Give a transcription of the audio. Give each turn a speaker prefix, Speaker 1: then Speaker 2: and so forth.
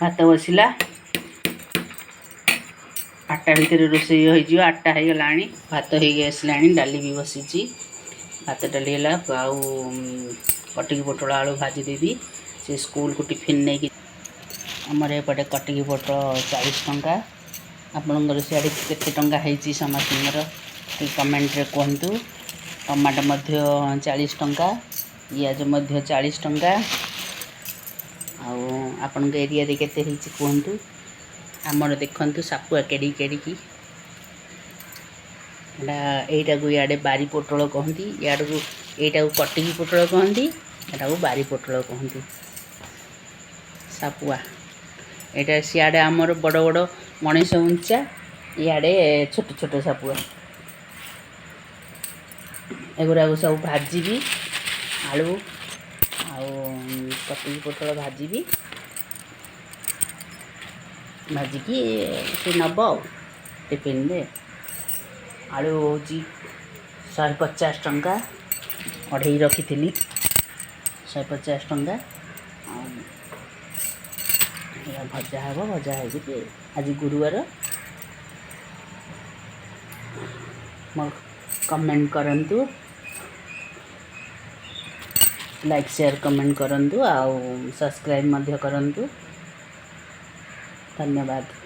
Speaker 1: ଭାତ ବସିଲା। 8ଟା ଭିତରେ ରୋଷେଇ ହୋଇଯିବ। 8ଟା ହେଇଗଲାଣି। ଭାତ ହେଇକି ଆସିଲାଣି, ଡାଲି ବି ବସିଛି। ଭାତ ଡାଲି ହେଲା, ଆଉ କଟିକି ପୋଟଳ ଆଳୁ ଭାଜିଦେବି। ସେ ସ୍କୁଲକୁ ଟିଫିନ୍ ନେଇକି। ଆମର ଏପଟେ କଟିକି ପୋଟଳ 40 ଟଙ୍କା। ଆପଣଙ୍କର ସିଆଡ଼େ କେତେ ଟଙ୍କା ହେଇଛି ସମସ୍ତଙ୍କର, ଟିକେ କମେଣ୍ଟରେ କୁହନ୍ତୁ। ଟମାଟୋ ମଧ୍ୟ 40 ଟଙ୍କା, ପିଆଜ ମଧ୍ୟ 40 ଟଙ୍କା। ଆଉ ଆପଣଙ୍କ ଏରିଆରେ କେତେ ହେଇଛି କୁହନ୍ତୁ। ଆମର ଦେଖନ୍ତୁ ସାପୁଆ କେଡ଼ିକି କେଡ଼ିକି। ଏଇଟା ଏଇଟାକୁ ଇଆଡ଼େ ବାରି ପୋଟଳ କହନ୍ତି। ଇଆଡ଼କୁ ଏଇଟାକୁ କଟିକି ପୋଟଳ କହନ୍ତି, ଏଟାକୁ ବାରି ପୋଟଳ କହନ୍ତି। ସାପୁଆ ଏଇଟା ସିଆଡ଼େ ଆମର ବଡ଼ ବଡ଼, ମଣିଷ ଉଞ୍ଚା। ଇଆଡ଼େ ଛୋଟ ଛୋଟ ସାପୁଆ। ଏଗୁଡ଼ାକୁ ସବୁ ଭାଜିବି। ଆଳୁ ଆଉ କଟିକି ପୋଟଳ ଭାଜିବି। ଭାଜିକି ସେ ନେବ ଆଉ ଟିଫିନରେ। ଆଳୁ ହେଉଛି 150 ଟଙ୍କା। ଅଢ଼େଇ ରଖିଥିଲି, 150 ଟଙ୍କା। ଆଉ ଏଇଆ ଭଜା ହେବ। ଭଜା ହେଇକିରି, ଆଜି ଗୁରୁବାର। ମୋ କମେଣ୍ଟ କରନ୍ତୁ, ଲାଇକ୍, ସେୟାର, କମେଣ୍ଟ କରନ୍ତୁ ଆଉ ସବସ୍କ୍ରାଇବ୍ ମଧ୍ୟ କରନ୍ତୁ। ଧନ୍ୟବାଦ।